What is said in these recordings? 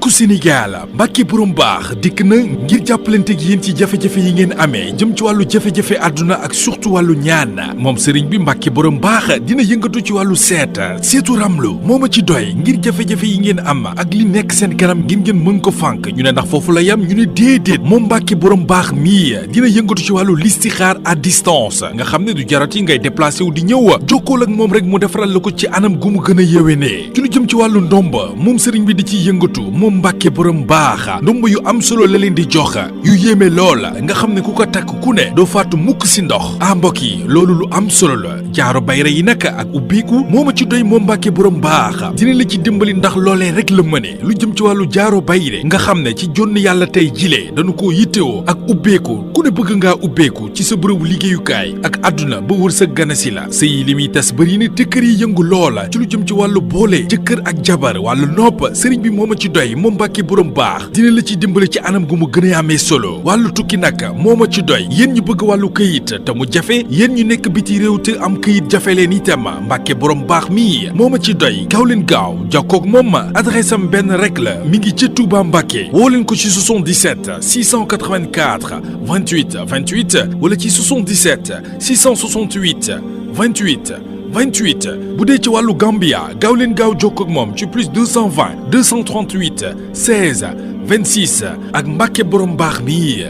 mbokku Sénégal Mbàkke borom baax dikk na ngir jàppalante ak yéen ci jafe-jafe yi ngeen amee jëm ci wàllu jafe-jafe àdduna ak surtout wàllu ñaan moom sëriñ bi Mbàkke borom baax dina yëngatu ci wàllu seetu ramlu moo ma ci doy ngir jafe-jafe yi ngeen am ak li nekk seen kanam ngir ngeen mën ko fànk ñu ne ndax foofu la yam ñu ne déedéet moom Mbàkke borom baax mii dina yëngatu ci wàllu listixaar à distance nga xam ne du jarati ngay déplacé wu di ñëw jokkool ak moom rek mu defaral la ko ci anam gu mu gën a yéwénee ci lu jëm ci wàllu ndomba moom sëriñ bi di ci yëngatu moom Mbàkke borom baax ndomba yu am solo la leen di jox yu yéeme lool nga xam ne ku ko takk ku ne doo faatu mukk si ndox mbokk yi loolu lu am solo la jaaro bayra yi nag ak ubbeeku moo ma ci doy moom Mbàkke borom baax dina la ci dimbali ndax loolee rek la mëne lu jëm ci wàllu jaaro bayre nga xam ne ci jonn yàlla tey jilee dañu koo yittewoo ak ubbeeku ku ne bëgg ngaa ubbeeku ci sa bërëbu liggéeyukaay ak àdduna ba wër sa ganasi la sëy li muy tas bëri na te kër yi yëngu loola ci lu jëm ci wàllu boole jëkkër ak jabar wàllu nopp sëriñ bi moo ma ci doy moom Mbàkke borom baax dina la ci dimbali ci anam gu mu gën a amee solo wàllu tukki nag moo ma ci doy yéen ñu bëgg wàllu këyit te mu jafe yéen ñu nekk biti réew te am këyit jafe leen itam Mbàkke borom baax mii moo ma ci doy gaaw leen gaaw jokkoog moom adresse am benn rek la mi ngi ci Touba Mbàkke woo leen ko ci 77 684 28 28 wala ci 77 668 28 28 bu dee ci wàllu Gambia gaaw leen gaaw jokkoo ak moom ci plus 220 238 16 26 ak Mbàkke borom baax mi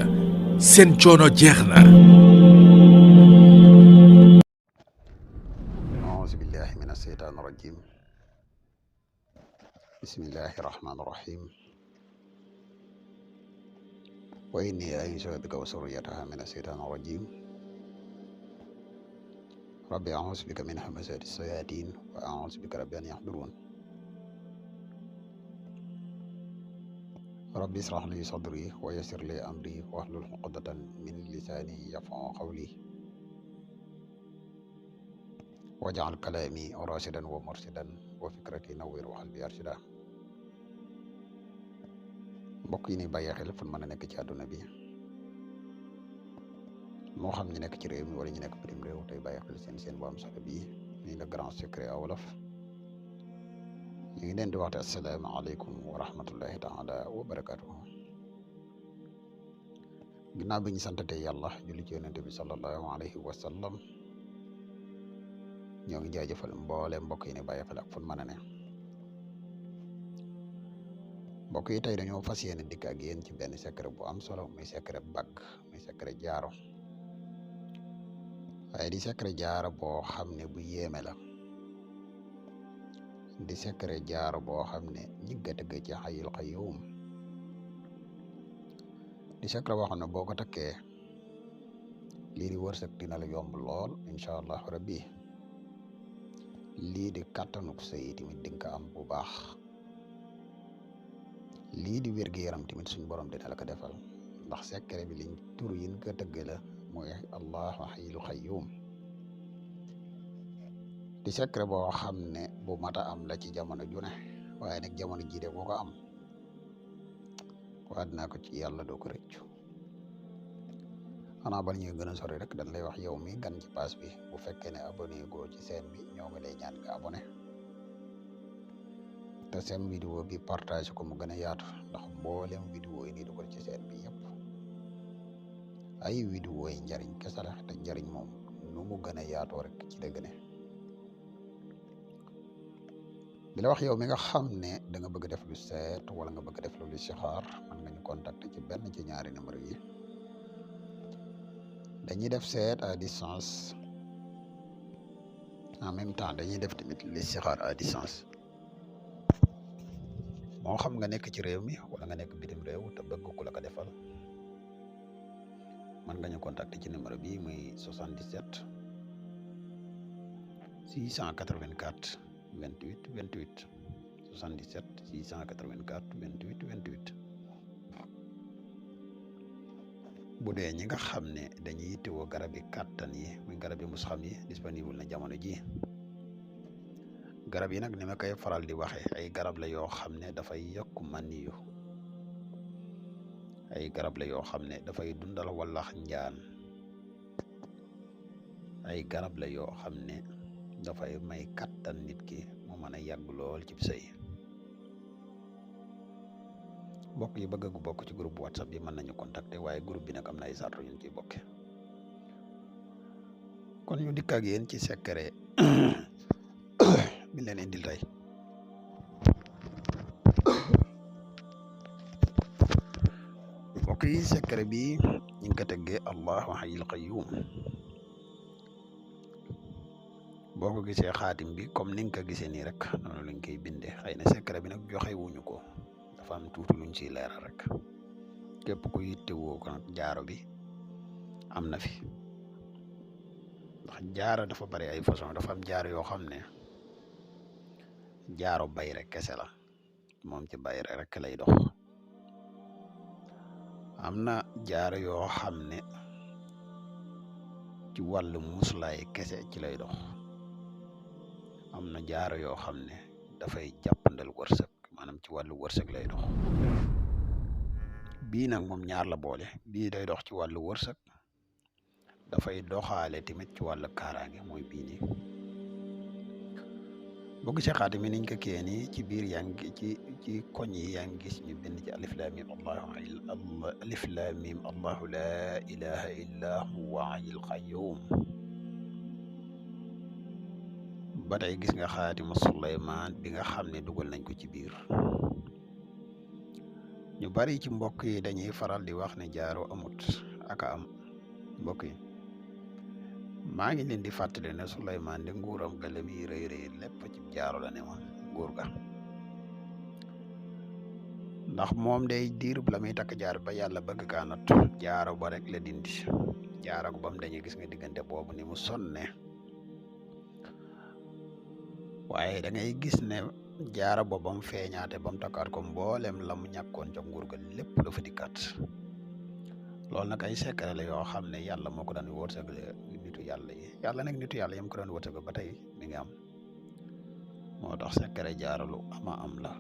seen coono jeex na. auzu billahi mina sheytaani rajim bismillahi rahmaani rahim wa inni u'iizuha bika wa zurriyyataha mina sheytaani rajim rabbi a'uuzu bika min hamazaati shayaatiin wa a'uuzu bika rabbi an yahduruun rabbi ishrah li sadri wa yassir li amri wahlul uqdatan min lisaani yafqahu qawli waj'al kalaami raashidan wa murshidan wa fikrati nawwir wa qalbi arshida mbokk yi ni bàyyi xel fu mën a nekk ci àdduna bi moo xam ñu nekk ci réew mi wala ñu nekk bitim réew tey bàyyi xel seen bu am solo bii muy le grand secret wolof ñu ngi leen di waxte asalaamaaleykum wa rahmatullahi taala wa barakatuhu ginnaaw bi ñu santatee yàlla julli ci yonente bi sallallahu alayhi wa sallam ñoo ngi jaajëfal mboole mbokk yi ne bàyyi xel ak fu mën a ne mbokk yi tey dañoo fas yéene dikk ak yéen ci benn secret bu am solo muy secret bàgg muy secret jaaro waaye di secret jaaro boo xam ne bu yéeme la di secret jaaro boo xam ne ñigga-tëgg ci xayul qayyum di secret boo xam ne boo ko takkee lii di wërsëg dina la yomb lool incha allah rabbi lii di kàttanuk sëy tamit di nga ko am bu baax lii di wér-gu-yaram tamit suñ borom dina la ko defal ndax secret bi liñ tur yin ko tëgg la mooy allahu xayul qayyum di secret boo xam ne bu mata am la ci jamono ju ne waaye nag jamono jii de boo ko am waa dinaa ko ci yàlla doo ko rëccu xanaa bal ñuy gën a sori rek dañ lay wax yow mi gan ci pass bi bu fekkee ne abonné goo ci seen bi ñoo ngi lay ñaan nga abonné te seen vidéo bi partage ko mu gën a yaatu ndax mboolem vidéo yi nii dugal ci seen bi yëpp ay vidéo yi njariñ kese la te njariñ moom nu mu gën a yaatoo rek ci dëgg ne di la wax yow mi nga xam ne da nga bëgg def lu seet wala nga bëgg def lu listixaar mën nga ñu contacter ci benn ci ñaari numéro yi dañuy def seet à distance en même temps dañuy def tamit listixaar à distance moo xam nga nekk ci réew mi wala nga nekk bitim réew te bëgg ku la ko defal mën nga ñu contacter ci numéro bi muy 77 684 28 28 77 684 28 28 bu dee ñi nga xam ne dañuy yittewoo garab yi kàttan yi muy garab yi musxam yi disponible na jamono ji garab yi nag ni ma koy faral di waxe ay garab la yoo xam ne dafay yokk maniyu ay garab la yoo xam ne dafay dundal wallax njaan ay garab la yoo xam ne dafay may kattan nit ki mu mën a yàgg lool ci sëy mbokk yi bëgg gu bokk ci groupe WhatsApp bi mën nañu contacter waaye groupe bi nag am na ay sartu ñu ciy bokke. kon ñu dikk ak yéen ci secret bi leen indil tey. mbokk yi secret bi ñu ngi ko teggee Allahu hayyul qayyum. boo ko gisee xaatim bi comme ni nga ko gisee nii rek noonu lañ koy bindee. xëy na secret bi nag joxe wuñu ko, dafa am tuuti luñ ciy leeral rek. képp ku yittewoo ko nag jaaro bi am na fi, ndax jaaro dafa bari ay façon. dafa am jaaro yoo xam ne jaaro bay rek kese la, moom ci bay rek lay dox. am na jaaro yoo xam ne ci wàllu muslaay kese ci lay dox. am na jaaro yoo xam ne dafay jàppandal wërsëg, maanaam ci wàllu wërsëg lay dox. bii nag moom ñaar la boole. bii day dox ci wàllu wërsëg, dafay doxaale tamit ci wàllu kaaraange, mooy bii nii. boo gisee xaatim mi niñ ko kiyee nii ci biir yaa ngi ci koñ yi yaa ngi gis ñu bind ci alif laam miim alif laam miim allahu laa ilaha illa huwa hayyul qayyum. ba tey gis nga xaatimu Suleymaan bi nga xam ne dugal nañ ko ci biir. ñu bari ci mbokk yi dañuy faral di wax ne jaaro amut, aka am. mbokk yi maa ngi leen di fàttali ne Suleymaan de nguuram ga la muy rëy rëy lépp ci jaaro la ne woon, nguur ga. ndax moom day diir la muy takk jaar ba yàlla bëgg kaa nat, jaaro ba rek la dindi. jaaro gu bam dañuy gis nga diggante boobu ni mu sonne. waaye da ngay gis ne jaara boobam feeñaate ba mu takkaat ko, mboolem la mu ñàkkoon ca nguur ga lépp dafa dikkaat. loolu nag ay secret la yoo xam ne yàlla moo ko daan wërsëg nitu yàlla yi. yàlla nag nitu yàlla yam ko daan wërsëg ba tey mi ngi am. moo tax secret jaaralu ama am la.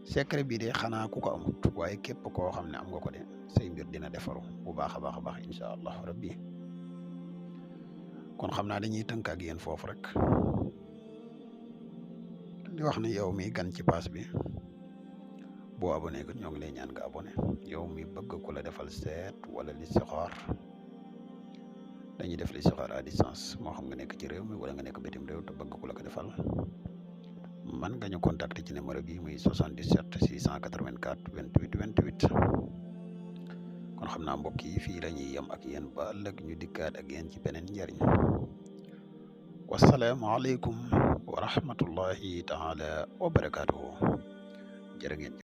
secret bii de xanaa ku ko amut, waaye képp koo xam ne am nga ko de say mbir dina defaru bu baax a baax a baax incha allah rabbi. kon xam naa dañuy tënk ak yéen foofu rek. di wax ne yow mi gan ci pass bi boo abonné ko ñoo ngi lay ñaan nga abonné. yow mi bëgg ku la defal seet wala listixaar, dañuy def listixaar à distance, moo xam nga nekk ci réew mi wala nga nekk bitim réew te bëgg ku la ko defal, man nga ñu contacter ci numéro bi muy 77 684 28 28. kon xam naa mbokk yi fii la ñuy yem ak yéen ba ëllëg ñu dikkaat ak yéen ci beneen njariñ. wassalaamu aleykum wa rahmatullahi taala wa barakaatuhu. jërë ngeen